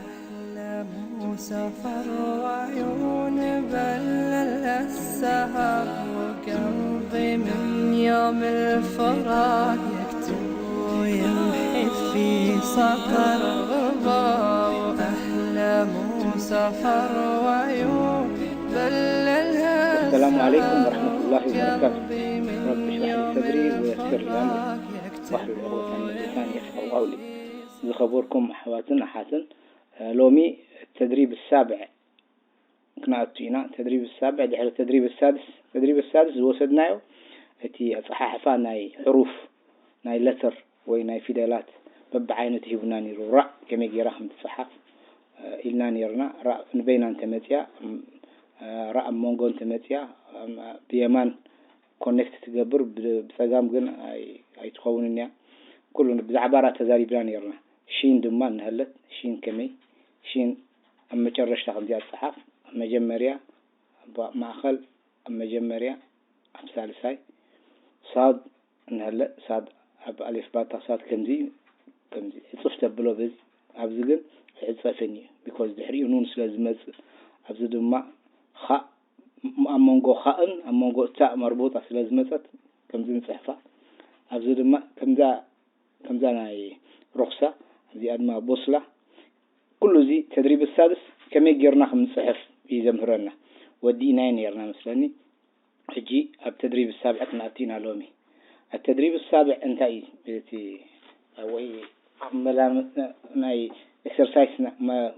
أحلام سفر وعيون بلل السهر، وقلبي من يوم الفراق يكتب ويمحي في سطر. أحلام سفر وعيون بلل السهر. السلام عليكم ورحمة الله وبركاته. رب اشرح لي صدري ويسر لي أمري واحلل عقدة من لساني يفقهوا قولي. ዝኸበርኩም ኣሕዋትን ኣሓትን፣ ሎሚ ተድሪብ ሳብዕ ክንኣቱ ኢና። ተድሪብ ሳብዕ ድሕሪ ተድሪብ ሳድስ፣ ተድሪብ ሳድስ ዝወሰድናዮ እቲ ኣጸሓሕፋ ናይ ሕሩፍ፣ ናይ ለተር ወይ ናይ ፊደላት በብዓይነቱ ሂቡና ነይሩ። ራእ ከመይ ገይራ ከም ትጸሓፍ፣ እ፣ ኢልና ነይርና። ራእ ንበይና እንተመጽያ፣ እም፣ እ፣ ራእ ኣብ መንጎ እንተመጽያ፣ እም፣ ብየማን ኮኔክት ትገብር፣ ብ-፣ ብጸጋም ግን ኣይ-፣ ኣይትኸውንን እያ። ኩሉ ብዛዕባ ራእ ተዛሪብና ነይርና። ሺን ድማ እንሃለት፣ ሺን ከመይ? ሺን ኣብ መጨረሽታ ከምዚኣ ትጸሓፍ፣ ኣብ መጀመርያ፣ ኣብ ማእከል፣ ኣብ መጀመርያ፣ ኣብ ሳልሳይ። ሳድ እንሃለ፣ ሳድ ኣብ ኣሌፍ ባታ ሳድ ከምዚ፣ ከምዚ ዕጽፍ ተብሎ በዚ፣ ኣብዚ ግን ኣይዕጸፍን እዩ። ቢኮዝ ድሕሪኡ ኑን ስለ ዝመጽእ፣ ኣብዚ ድማ ኻእ፣ ኣብ መንጎ ኻእን ኣብ መንጎ እታ መርቡጣ ስለ ዝመጸት ከምዚ ንጽሕፋ። ኣብዚ ድማ ከምዛ፣ ከምዛ ናይ ሩኽሳ፣ እዚኣ ድማ ቦስላ። ኩሉ እዚ ተድሪብ ሳድስ ከመይ ጌርና ከም ንጽሕፍ እዩ ዘምህረና። ወዲእናዮ ኔርና መስለኒ። ሕጂ ኣብ ተድሪብ ሳብዕ ክንኣቱ ኢና ሎሚ። ኣብ ተድሪብ ሳብዕ እንታይ እዩ? እቲ ወይ ኣብ መላም-፣ ናይ ኤክሰርሳይስ ና-፣ መ-፣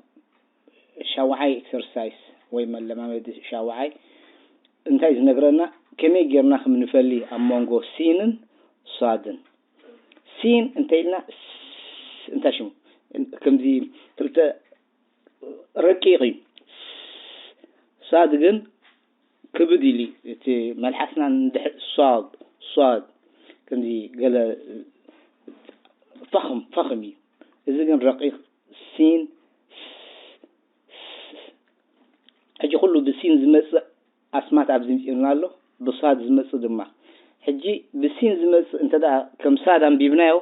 ሻውዓይ ኤክሰርሳይስ ወይ መለማመዲ ሻውዓይ እንታይ ዝነግረና? ከመይ ጌርና ከም ንፈሊ ኣብ መንጎ ሲንን ሳድን። ሲን እንተ ኢልና ስ-፣ እንታይ ሽሙ? ከምዚ ክልተ ረቂቕ እዩ። ሳድ ግን ክብድ ኢሉ እቲ መልሓስና እንድሕር ሷድ፣ ሷድ ከምዚ ገለ ፈኽም፣ ፈኽም እዩ። እዚ ግን ረቂቕ ሲን፣ ሕጂ ኩሉ ብሲን ዝመጽእ ኣስማት ኣብዚ ምጺኡና ኣሎ፣ ብሳድ ዝመጽእ ድማ። ሕጂ ብሲን ዝመጽእ እንተ ደኣ ከም ሳድ ኣንቢብናዮ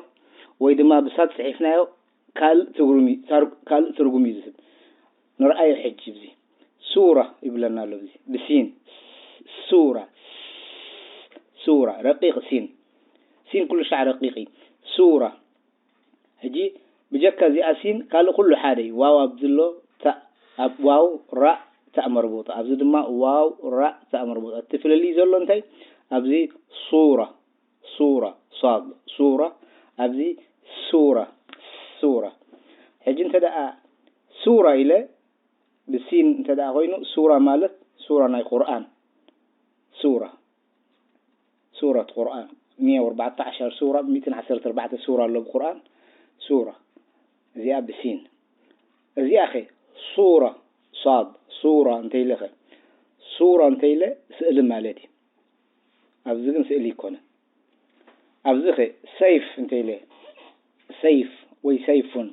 ወይ ድማ ብሳድ ጽሒፍናዮ፣ ካልእ ትርጉም እዩ፣ ታር-፣ ካልእ ትርጉም እዩ ዝህብ። ንርኣዮ ሕጂ፣ እዚ ሱራ ይብለና ኣሎ፣ እዚ ብሲን ሱራ፣ ሱራ፣ ረቂቕ ሲን። ሲን ኩሉ ሻዕ ረቂቕ እዩ። ሱራ። ሕጂ ብጀካ እዚኣ ሲን ካልእ ኩሉ ሓደ እዩ። ዋው ኣብዚ ኣሎ፣ ታእ ኣብ፣ ዋው፣ ራእ፣ ታእ መርቡጣ። ኣብዚ ድማ ዋው፣ ራእ፣ ታእ መርቡጣ። እቲ ፍልልይ ዘሎ እንታይ? ኣብዚ ሱራ፣ ሱራ፣ ሷድ፣ ሱራ፣ ኣብዚ ሱራ፣ ሱራ። ሕጂ እንተ ደኣ ሱራ ኢለ ብሲን እንተ ደኣ ኮይኑ፣ ሱራ ማለት ሱራ ናይ ቁርኣን፣ ሱራ፣ ሱረት ቁርኣን፣ ሚእን ወኣርባዕተ ዓሸር ሱራ፣ ሚእትን ዓሰርተ ኣርባዕተ ሱራ ኣሎ ብቁርኣን፣ ሱራ። እዚኣ ብሲን። እዚኣ ኸ ሱራ፣ ሷድ፣ ሱራ እንተ ኢለ ኸ? ሱራ እንተ ኢለ ስእሊ ማለት እዩ። ኣብዚ ግን ስእሊ ኣይኮነን። ኣብዚ ኸ ሰይፍ እንተ ኢለ፣ ሰይፍ ወይ ሰይፉን።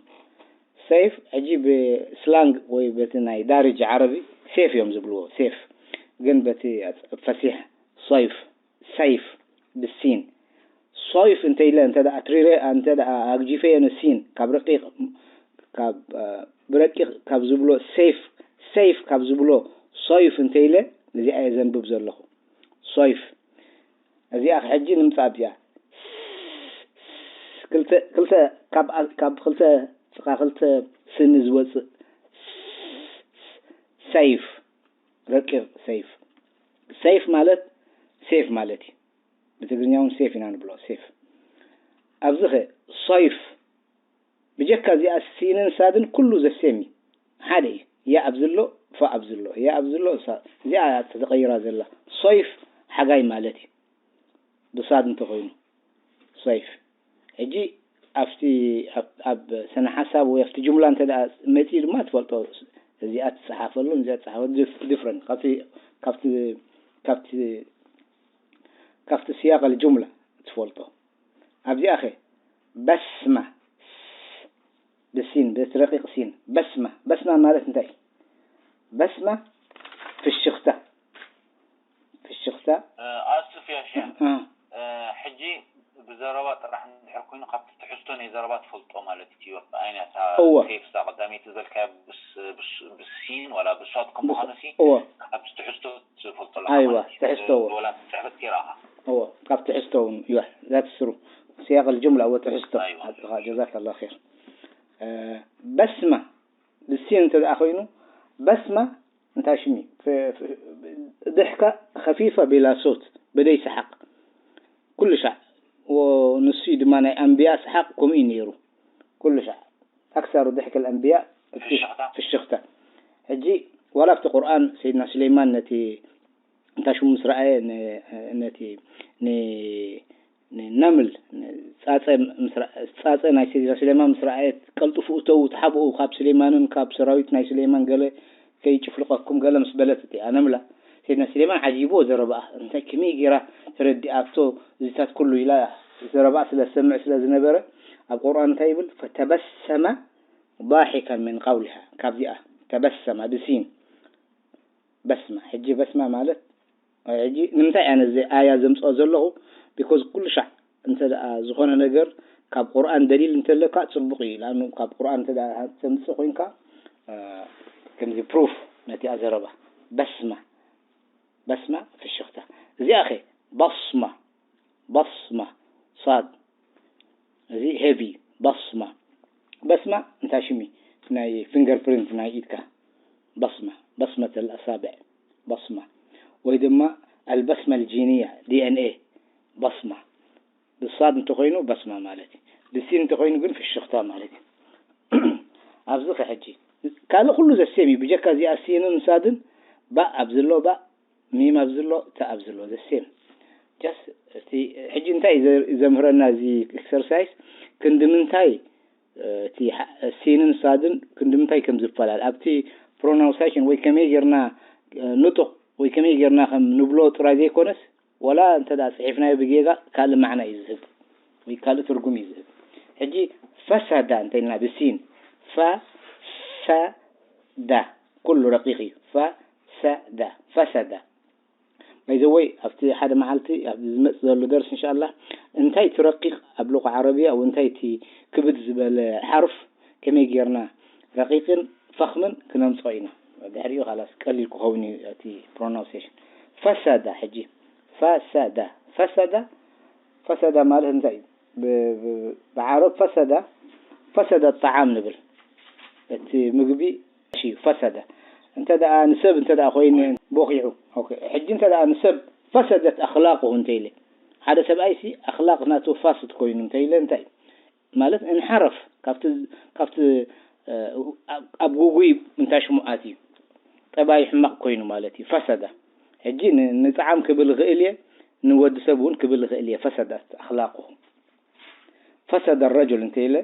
ሰይፍ ሕጂ ብስላንግ ወይ በቲ ናይ ዳርጅ ዓረቢ ሴፍ እዮም ዝብልዎ፣ ሴፍ። ግን በቲ ፈሲሕ ሰይፍ፣ ሰይፍ ብሲን። ሶይፍ እንተ ኢለ እንተ ደኣ ትሪረ፣ እንተ ደኣ ኣግጂፈዮ ንሲን ካብ ረቂቕ፣ ካብ፣ እ፣ ብረቂቕ ካብ ዝብሎ ሴፍ፣ ሰይፍ ካብ ዝብሎ ሶይፍ እንተ ኢለ፣ እዚኣ እየ ዘንብብ ዘለኹ። ሶይፍ። እዚኣ ሕጂ ንምጻእ ኣብዚኣ። ክልተ፣ ክልተ፣ ካብ፣ ካብ ክልተ፣ ጥቓ ክልተ ስኒ ዝወጽእ ሰይፍ፣ ረቂቕ ሰይፍ። ሰይፍ ማለት ሴፍ ማለት እዩ። ብትግርኛ እውን ሴፍ ኢና ንብሎ፣ ሴፍ። ኣብዚ ኸ ሶይፍ፣ ብጀካ እዚኣ ሲንን ሳድን ኩሉ ዘሴም እዩ። ሓደ እዩ። ያ ኣብዚ ኣሎ፣ ፋ ኣብዚ ኣሎ። ያ ኣብዚ ኣሎ፣ ሳ-፣ እዚኣ እያ ተተቐይራ ዘላ። ሶይፍ ሓጋይ ማለት እዩ። ብሳድ እንተኾይኑ፣ ሶይፍ። ሕጂ ኣብቲ፣ ኣብ፣ ኣብ ስነ ሓሳብ ወይ ኣብቲ ጁምላ እንተ ደኣ መጺኡ ድማ ትፈልጦ። እዚኣ ትጸሓፈሉ፣ እዚኣ ትጸሓፈሉ፣ ዲፍ-፣ ዲፍረንት። ካብቲ፣ ካብቲ፣ ካብቲ፣ ካብቲ ስያቕ ኣልጁምላ ትፈልጦ። ኣብዚኣ ኸ በስማ፣ ብሲን፣ በቲ ረቂቕ ሲን፣ በስማ። በስማ ማለት እንታይ? በስማ ፍሽኽታ። ፍሽኽታ። እ፣ ኣስፍ ያ ሸኽ። እ። እ፣ ሕጂ ብዘረባ ጥራሕ እንድሕር ኮይኑ ካብቲ ትሕዝቶ ናይ ዘረባ ትፈልጦ ማለት እዩ። ኣይነታ እወ። ሴፍ እዛ ቀዳመይቲ ዘልካያ ብስ- ብስ- ብሲን ዋላ ብሷድ ከም ብስ- ምዃኑ ሲ እወ ካብቲ ትሕዝቶ ትፈልጦ ኣለኻ ኣይዋ፣ ማለት እዩ። ትሕዝቶ እወ። ወላ ትሕዝቶ ይረኣኻ። እወ ካብቲ ትሕዝቶ እውን ይዋ that's true سياق الجملة እወ ትሕዝቶ ኣይዋ። ሓቅኻ جزاك الله خير በስማ ብሲን እንተ ደኣ ኮይኑ በስማ እንታይ ሽሚ ፍ- ፍ- ضحكة خفيفة بلا صوت بدي سحق ኩሉ ሻዕ ንሱ ድማ ናይ ኣንብያ ሰሓቕ ከምኡ እዩ ነይሩ ኩሉ ሻዕ أكثر ضحك الأنبياء ፍሽኽታ። ፍሽኽታ ሕጂ ዋላ ኣብቲ ቁርኣን ሰይድና ስሌማን ነቲ እንታይ ሽሙ ምስ ረኣየ ን- ነቲ ን- ንነምል ጻጸ ምስ ረኣ- ጻጸ ናይ ሰይድና ስሌማን ምስ ረኣየት ቀልጥፉ እተው ተሓብኡ ካብ ስሌማንን ካብ ሰራዊት ናይ ስሌማን ገለ ከይጭፍልቐኩም ገለ ምስ በለት እቲኣ ነምላ ሰይድና ስሌማን ዓጂብዎ ዘረባኣ እንታይ ከመይ ገይራ ተረዲኣቶ እዚታት ኩሉ ኢላ ዘረባኣ ስለ ዝሰምዕ ስለ ዝነበረ ኣብ ቁርኣን እንታይ ይብል فتبسم ضاحكا من قولها ካብዚኣ ተበሰማ ብሲን በስማ ሕጂ በስማ ማለት ሕጂ ንምንታይ ኣነ እዚ ኣያ ዘምፅኦ ዘለኹ because ኩሉ ሻዕ እንተ ደኣ ዝኾነ ነገር ካብ ቁርኣን ደሊል እንተለካ ፅቡቕ እዩ ላኑ ካብ ቁርኣን እንተ ደኣ ተምፅእ ኮይንካ ከምዚ proof ነቲኣ ዘረባ በስማ በስማ ፍሽኽታ እዚኣ ኸ በስማ በስማ ሳድ እዚ heavy በስማ በስማ እንታይ ሽሚ ናይ fingerprint ናይ ኢድካ በስማ በስመት الأصابع በስማ ወይ ድማ البسمة الجينية DNA በስማ ብሳድ እንተኾይኑ በስማ ማለት እዩ ብሲን እንተኾይኑ ግን ፍሽኽታ ማለት እዩ ኣብዚ ከ ሕጂ ካልእ ኩሉ ዘሴም እዩ ብጀካ እዚኣ ሲንን ሳድን ባእ ኣብዚ ኣሎ ባእ ሚም ኣብዚ ኣሎ ታ ኣብዚ ኣሎ ዘሴም just እቲ ሕጂ እንታይ እዩ ዘ- ዘምህረና እዚ exercise ክንዲ ምንታይ እቲ ሲንን ሳድን ክንዲ ምንታይ ከም ዝፈላለ ኣብቲ pronunciation ወይ ከመይ ጌርና ንጡቕ ወይ ከመይ ጌርና ከም ንብሎ ጥራይ ዘይኮነስ ወላ እንተ ደኣ ጽሒፍናዮ ብጌጋ ካልእ ማዕና እዩ ዝህብ ወይ ካልእ ትርጉም እዩ ዝህብ ሕጂ ፈሳዳ እንተ ኢልና ብሲን ፈሰዳ ኩሉ ረቂቕ እዩ ፈሰዳ ፈሰዳ ባይዘወይ ኣብቲ ሓደ መዓልቲ ኣብ ዝመፅ ዘሎ ደርስ እንሻላ እንታይ እቲ ረቂቕ ኣብ ሉቃ ዓረብያ ወይ እንታይ እቲ ክብድ ዝበለ ሓርፍ ከመይ ጌርና ረቂቕን ፈኽምን ክነምፅኦ ኢና ድሕሪኡ ካላስ ቀሊል ክኸውን እዩ እቲ pronunciation ፈሰዳ ሕጂ ፈሰዳ ፈሰዳ ፈሰዳ ማለት እንታይ እዩ ብዓረብ ፈሰዳ ፈሰደ ጣዓም ንብል እቲ ምግቢ እዩ ፈሰደ እንተ ደኣ ንሰብ እንተ ደኣ ኮይኑ ቦኺዑ ሕጂ እንተ ደኣ ንሰብ ፈሰደት ኣኽላቁሁ እንተ ኢለ ሓደ ሰብኣይ ሲ ኣኽላቅ ናቱ ፋስድ ኮይኑ እንተ ኢለ እንታይ ማለት እንሓረፍ ካብቲ ካብቲ ኣብ ጉጉይ እንታይ ሽሙ ኣትዩ ጠባይ ሕማቕ ኮይኑ ማለት እዩ ፈሰደ ሕጂ ንጣዓም ክብል ይኽእል እየ ንወዲ ሰብ እውን ክብል ይኽእል እየ ፈሰደት ኣኽላቁሁ ፈሰደ ረጁል እንተ ኢለ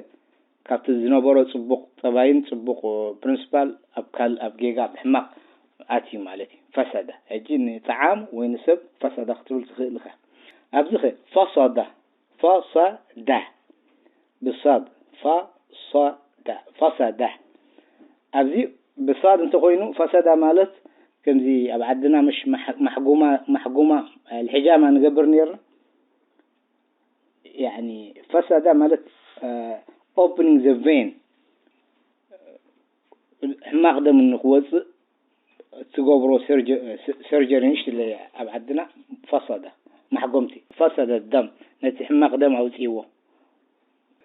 ካብቲ ዝነበሮ ፅቡቕ ጠባይን ፅቡቕ ፕሪንስፓል ኣብ ካል ኣብ ጌጋ ኣብ ሕማቕ ኣትዩ ማለት እዩ ፈሰደ ሕጂ ንጠዓም ወይ ንሰብ ፈሰደ ክትብል ትኽእል ኢኻ ኣብዚ ኸ ፈሰደ ፈሰደ ብሳድ ፈሰደ ፈሰደ ኣብዚ ብሳድ እንተኾይኑ ፈሰዳ ማለት ከምዚ ኣብ ዓድና ምሽ ማሕጉማ ማሕጉማ ልሕጃማ ንገብር ነርና ያኒ ፈሳዳ ማለት opening the vein ሕማቕ ደም ንክወፅእ ትገብሮ ሰርጀሪ ንሽትለ ኣብ ዓድና ፈሳዳ ማሕጎምቲ ፈሳዳ ደም ነቲ ሕማቕ ደም ኣውፅእዎ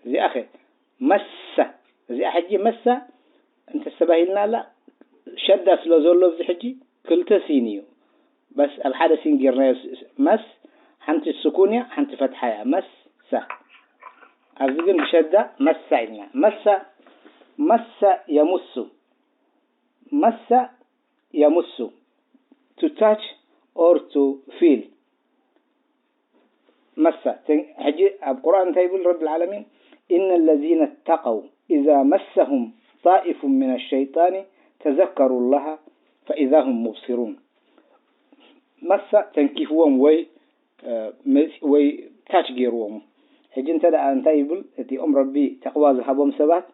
እዚኣ ኸ መሳ እዚኣ ሕጂ መሳ እንተስተባሂልና ኣላ ሸዳ ስለ ዘሎ ኣብዚ ሕጂ ክልተ ሲን እዩ በስ ኣብ ሓደ ሲን ጌርናዮ መስ ሓንቲ ስኩን እያ ሓንቲ ፈትሓ እያ መሳ ኣብዚ ግን ብሸዳ መሳ ኢልና መሳ መሳ የሙሱ መሳ የሙሱ to touch or to feel መሳ ሕጂ ኣብ ቁርኣን እንታይ ይብል ረቢ العالمين إن الذين اتقوا إذا مسهم طائف من الشيطان تذكروا الله فإذا هم مبصرون መሳ ተንኪፍዎም ወይ ወይ ታች ገይርዎም ሕጂ እንተ ደኣ እንታይ ይብል እቲኦም ረቢ ተቅዋ ዝሃቦም ሰባት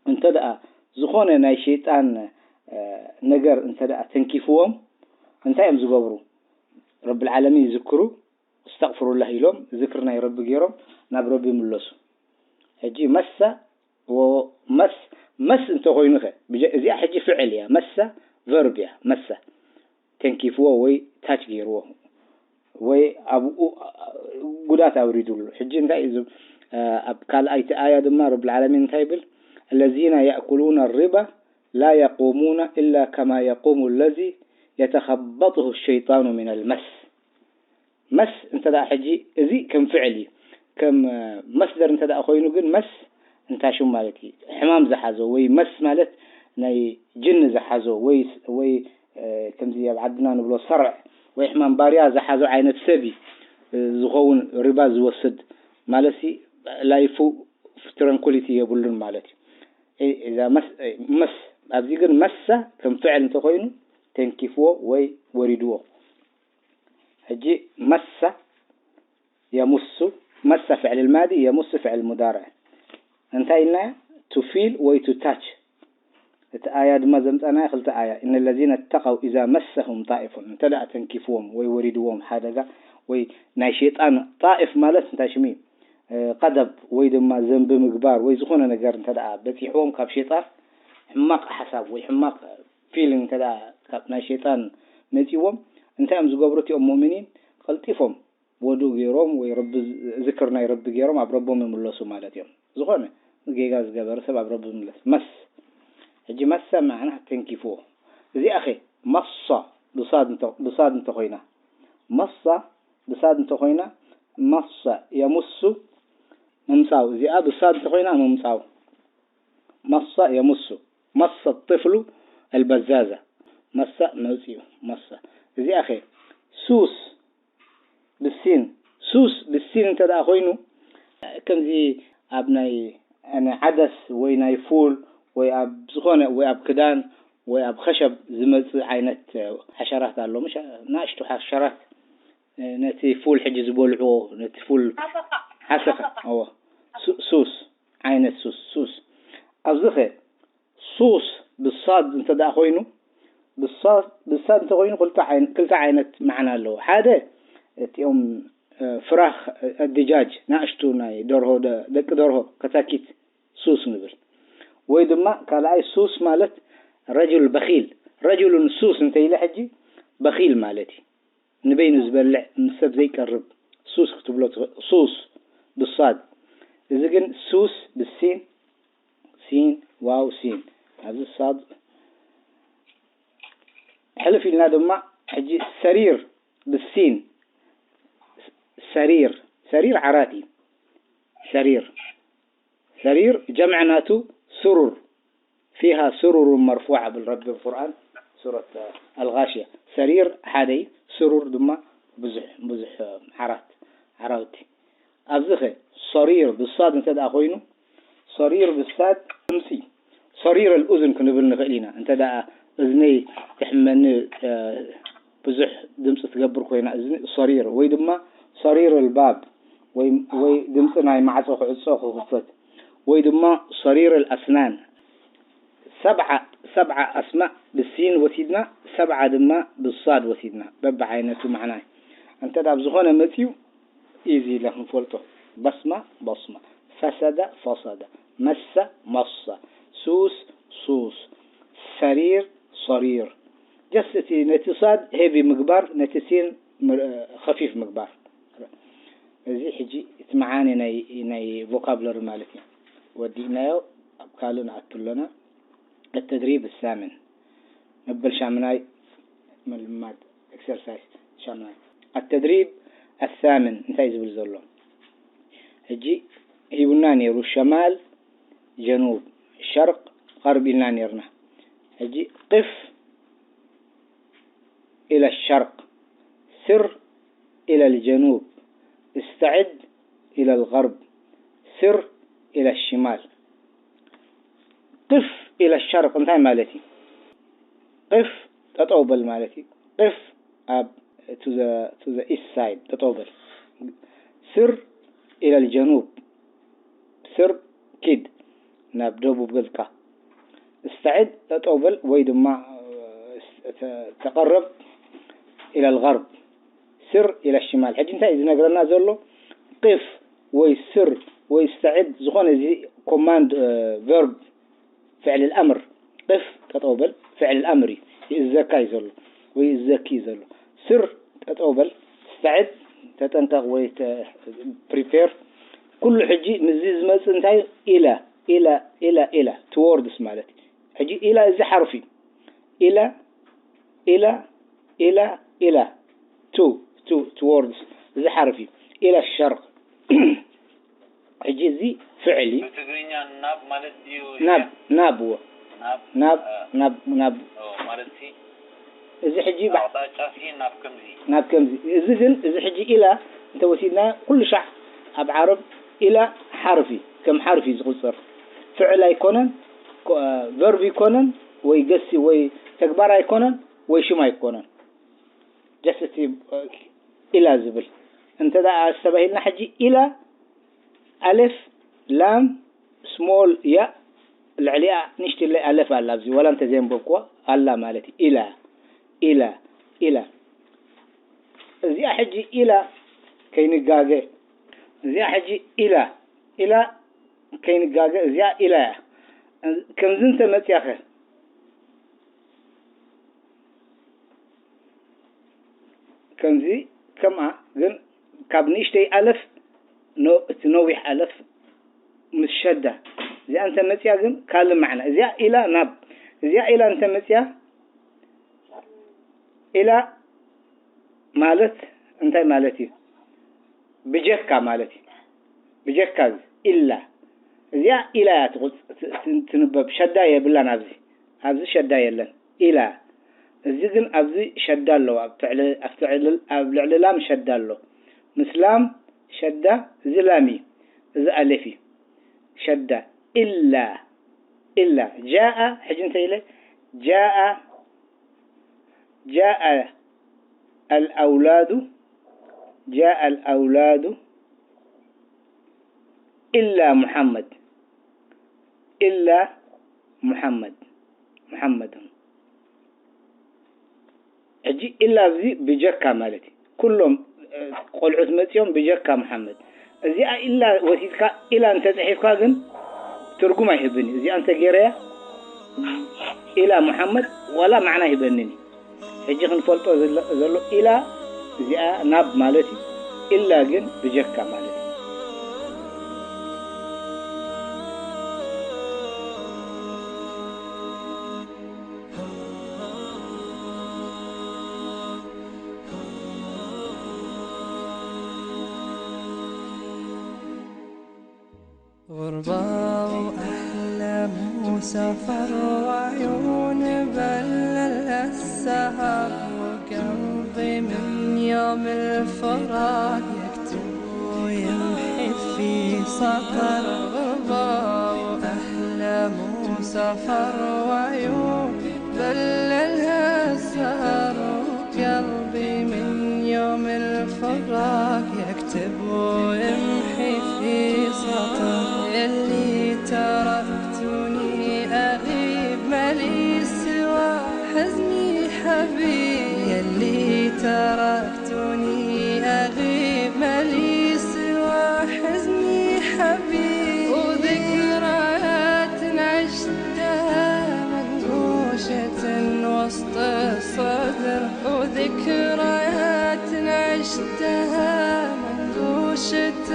እንተ ደኣ ዝኾነ ናይ ሸይጣን ነገር እንተ ደኣ ተንኪፍዎም እንታይ እዮም ዝገብሩ ረቢ العالمين ይዝክሩ እስተቕፍሩላህ ኢሎም ዝክር ናይ ረቢ ገይሮም ናብ ረቢ ይምለሱ። ሕጂ መሳ ወመስ መስ እንተኾይኑ ኸ ብጀ- እዚኣ ሕጂ ፍዕል እያ። መሳ ቨርብ እያ። መሳ ተንኪፍዎ ወይ ታች ገይርዎ ወይ ኣብኡ ጉዳት ኣውሪዱሉ። ሕጂ እንታይ እዩ ዝብ- ኣብ ካልኣይቲ ኣያ ድማ ረብል ዓለሚን እንታይ ይብል? الذين يأكلون الربا لا يقومون إلا كما يقوم الذي يتخبطه الشيطان من المس። መስ እንተ ደኣ ሕጂ እዚ ከም ፍዕል እዩ። ከም መስደር እንተ ደኣ ኮይኑ ግን መስ እንታይ ሽም ማለት እዩ? ሕማም ዝሓዞ ወይ መስ ማለት ናይ ጅን ዝሓዞ ወይ ወይ ከምዚ ኣብ ዓድና ንብሎ ሰርዕ ወይ ሕማም ባርያ ዝሓዞ ዓይነት ሰብ እዩ ዝኸውን። ሪባ ዝወስድ ማለት ሲ ላይፉ ትራንኩሊቲ የብሉን ማለት እዩ። እዛ መስ መስ ኣብዚ ግን መሳ ከም ፍዕል እንተኮይኑ ተንኪፍዎ ወይ ወሪድዎ። ሕጂ መሳ የሙሱ፣ መሳ ፍዕል ልማዲ፣ የሙሱ ፍዕል ሙዳርዕ። እንታይ ኢልና? ቱ ፊል ወይ ቱ ታች። እቲ ኣያ ድማ ዘምፃናያ ክልተ ኣያ። እነ ለዚነ ተቀው ኢዛ መሰሁም ጣኢፉን፣ እንተ ደኣ ተንኪፍዎም ወይ ወሪድዎም ሓደጋ ወይ ናይ ሸይጣን ጣኢፍ ማለት እንታይ ሽሙ እዩ? ቀደብ ወይ ድማ ዘንቢ ምግባር ወይ ዝኾነ ነገር እንተ ደኣ በፂሕዎም ካብ ሸይጣን ሕማቕ ሓሳብ ወይ ሕማቕ ፊሊንግ እንተ ደኣ ካብ ናይ ሸይጣን መፂዎም እንታይ እዮም ዝገብሩ? እቲኦም ሙእሚኒን ቀልጢፎም ወዱ ገይሮም ወይ ረቢ ዝክር ናይ ረቢ ገይሮም ኣብ ረቦም ይምለሱ ማለት እዮም። ዝኾነ ጌጋ ዝገበረ ሰብ ኣብ ረቢ ይምለስ። መስ ሕጂ መሰ መዓና ተንኪፍዎ። እዚኣ ኸ መሳ ብሳድ እንተ- ብሳድ እንተኮይና መሳ ብሳድ እንተኮይና መሳ የሙሱ ምምፃው። እዚኣ ብሳድ እንተኮይና ምምፃው። መሳ የሙሱ መሳ ጥፍሉ ኣልበዛዛ መሳ መፅኡ መሳ እዚኣ ኸ ሱስ ብሲን ሱስ ብሲን እንተ ደኣ ኮይኑ ከምዚ ኣብ ናይ ናይ ዓደስ ወይ ናይ ፉል ወይ ኣብ ዝኾነ ወይ ኣብ ክዳን ወይ ኣብ ኸሸብ ዝመፅእ ዓይነት ሓሸራት ኣሎ። ምሽ ናእሽቱ ሓሸራት ነቲ ፉል ሕጂ ዝበልዕዎ ነቲ ፉል ሓሰኻ እዎ ሱ- ሱስ ዓይነት ሱስ ሱስ ኣብዚ ኸ ሱስ ብሳድ እንተ ደኣ ኮይኑ ብሳድ ብሳድ እንተ ኮይኑ ክልተ ዓይን- ክልተ ዓይነት መዓና ኣለዎ። ሓደ እቲኦም እ፣ ፍራኽ እ፣ ድጃጅ ናእሽቱ ናይ ደርሆ ደ- ደቂ ደርሆ ከታኪት ሱስ ንብል ወይ ድማ ካልኣይ ሱስ ማለት ረጁል በኺል ረጁሉን ሱስ እንተ ኢለ ሕጂ በኺል ማለት እዩ። ንበይኑ ዝበልዕ ምስ ሰብ ዘይቀርብ ሱስ ክትብሎ ትኽእል። ሱስ ብሳድ እዚ ግን ሱስ ብሲን ሲን ዋው ሲን ኣብዚ ሳድ ሕልፍ ኢልና ድማ ሕጂ ሰሪር ብሲን ሰሪር ሰሪር ዓራት እዩ። ሰሪር ሰሪር ጀምዕ ናቱ ስሩር ፊሃ ስሩሩ መርፉዓ ብል ረቢ ኣብ ቁርኣን ሱረት ኣልጋሽያ። ሰሪር ሓደ እዩ፣ ስሩር ድማ ብዙሕ ብዙሕ ዓራት ዓራውቲ። ኣብዚ ኸ ሰሪር ብሳድ እንተ ደኣ ኮይኑ ሰሪር ብሳድ ድምፂ ሰሪር ኣልኡዝን ክንብል ንኽእል ኢና። እንተ ደኣ እዝነይ ትሕመኒ ብዙሕ ድምፂ ትገብር ኮይና እዝኒ ሰሪር ወይ ድማ ሰሪር ኣልባብ ወይ ወይ ድምፂ ናይ ማዕፆ ክዕፆ ክኽፈት ወይ ድማ ሰሪር ኣልኣስናን ሰብዓ ሰብዓ ኣስማእ ብሲን ወሲድና ሰብዓ ድማ ብሳድ ወሲድና በብዓይነቱ ማዕና እንተ ኣብ ዝኾነ መፅዩ ኢዚ ኢለ ክንፈልጦ በስማ በስማ ፈሰደ ፈሰደ መሰ መሰ ሱስ ሱስ ሰሪር ሰሪር ጀስት እቲ ነቲ ሳድ ሄቪ ምግባር ነቲ ሲን ከፊፍ ምግባር እዚ ሕጂ እቲ መዓኒ ናይ ቮካብለሪ ማለት እዩ። ወዲእናዮ ኣብ ካልእ ንኣቱ ኣለና። التدريب الثامن መበል ሻምናይ ምልማድ ኤክሰርሳይስ ሻምናይ። التدريب الثامن እንታይ ዝብል ዘሎ ሕጂ ሂቡና ነይሩ ሸማል ጀኑብ ሸርቅ غرب ኢልና ነይርና። ሕጂ قف إلى الشرق سر إلى الجنوب استعد إلى الغرب سر إلى الشمال قف إلى الشرق እንታይ ማለት እዩ? قف ጠጠው በል ማለት እዩ። قف ኣብ to the to the east side ጠጠው በል። سر إلى الجنوب ስር ኪድ ናብ ደቡብ ገልካ። استعد ጠጠው በል ወይ ድማ ተቀረብ إلى الغرب ስር ኢላ ሽማል። ሕጂ እንታይ እዩ ዝነግረና ዘሎ? ቅፍ ወይ ስር ወይ ስተዕድ፣ ዝኾነ እዚ ኮማንድ ቨርብ፣ ፍዕል ኣምር። ቅፍ፣ ጠጠው በል፣ ፍዕል ኣምር እዩ። ይእዘካ እዩ ዘሎ ወይ ይእዘኪ እዩ ዘሎ። ስር፣ ጠጠው በል፣ ስተዕድ፣ ተጠንቀቕ ወይ ተ- ፕሪፔር። ኩሉ ሕጂ ምስዚ ዝመጽእ እንታይ እዩ? ኢላ፣ ኢላ፣ ኢላ፣ ኢላ፣ ቱዎርድስ ማለት እዩ። ሕጂ ኢላ እዚ ሓርፍ እዩ። ኢላ፣ ኢላ፣ ኢላ፣ ኢላ፣ ቱ፣ ቱ፣ ቱዎርድስ፣ እዚ ሓርፍ እዩ። ኢላ ሸርቕ። ሕጂ እዚ ፍዕል እዩ። ብትግርኛ ናብ ማለት ድዩ? ናብ፣ ናብ፣ እዎ። ናብ፣ ናብ፣ እ፣ ናብ፣ ናብ። ኦ፣ ማለት ሲ፣ እዚ ሕጂ ባ- ኣቕጣጫ ሲ ናብ ከምዚ። ናብ ከምዚ። እዚ ግን፣ እዚ ሕጂ ኢላ እንተወሲድና ኩሉ ሻዕ ኣብ ዓረብ ኢላ ሓርፍ እዩ፣ ከም ሓርፍ እዩ ዝቑጸር። ፍዕል ኣይኮነን፣ ኮ-፣ ቨርብ ኣይኮነን፣ ወይ ገሲ ወይ ተግባር ኣይኮነን፣ ወይ ሽም ኣይኮነን። ጀስት እቲ ኢላ ዝብል እንተ ደኣ ኣስተባሂልና፣ ሕጂ ኢላ ኣሌፍ ላም ስሞል ያ ልዕሊኣ ንእሽትለይ ኣለፍ ኣላ ኣብዚ፣ ዋላ እንተ ዘየንበብክዋ ኣላ ማለት እዩ። ኢላ፣ ኢላ፣ ኢላ። እዚኣ ሕጂ ኢላ ከይንጋገ፣ እዚኣ ሕጂ ኢላ፣ ኢላ ከይንጋገ፣ እዚኣ ኢላ እያ። ከምዚ እንተ መጽያኸ፣ ከምዚ ከምኣ ግን ካብ ንእሽተይ ኣለፍ ነ-፣ እቲ ነዊሕ ኣለፍ ምስ ሸዳ እዚኣ እንተ መጽያ ግን ካልእ ማዕና። እዚኣ ኢላ ናብ፣ እዚኣ ኢላ እንተ መጽያ፣ ኢላ ማለት እንታይ ማለት እዩ? ብጀካ ማለት እዩ። ብጀካ ኢላ። እዚኣ ኢላ እያ ትቑጽ-፣ ት-፣ ት-፣ ትንበብ። ሸዳ የብላን ኣብዚ። ኣብዚ ሸዳ የለን። ኢላ። እዚ ግን ኣብዚ ሸዳ ኣለዎ። ኣብ ትዕል-፣ ኣብ ትዕልል-፣ ኣብ ልዕሊ ላም ሸዳ ኣሎ። ምስ ላም ሸዳ፣ እዚ ላም እዩ። እዚ ኣሌፍ እዩ። ሸዳ። ኢላ። ኢላ። ጃኣ፣ ሕጂ እንታይ ኢለ? ጃኣ፣ ጃኣ ኣልኣውላዱ፣ ጃኣ ኣልኣውላዱ ኢላ ሙሓመድ፣ ኢላ ሙሓመድ፣ ሙሓመድን። ሕጂ ኢላ ኣብዚ ብጀካ ማለት እዩ። ኩሎም፣ እ፣ ቆልዑት መጺኦም ብጀካ መሓመድ። እዚኣ ኢላ ወሲድካ፣ ኢላ እንተጽሒፍካ ግን ትርጉም ኣይህብን እዩ። እዚኣ እንተ ገይረያ፣ ኢላ መሓመድ ዋላ ማዕና ኣይህበንን እዩ። ሕጂ ክንፈልጦ ዘለ-፣ ዘሎ ኢላ እዚኣ ናብ ማለት እዩ። ኢላ ግን ብጀካ ማለት እዩ። غربة وأحلام وسفر وعيون بلل السهر، وقلبي من يوم الفراق يكتب ويمحي في سطر. غربة وأحلام وسفر وعيون بللها السهر، وقلبي من يوم الفراق يكتب ويمحي في سطر. يلي تركتني أغيب مالي سوى حزني حبيب، يلي تركتني أغيب مالي سوى حزني حبيب، وذكريات عشتها منقوشة وسط الصدر، وذكريات عشتها منقوشة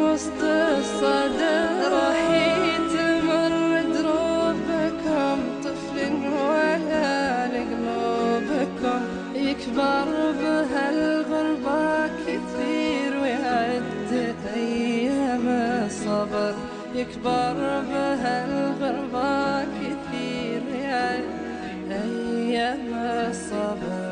وسط الصدر. راح يتمر دروبكم طفل ولا لقلوبكم، يكبر بهالغربة كثير ويعد أيام الصبر، يكبر بهالغربة كثير ويعد أيام الصبر.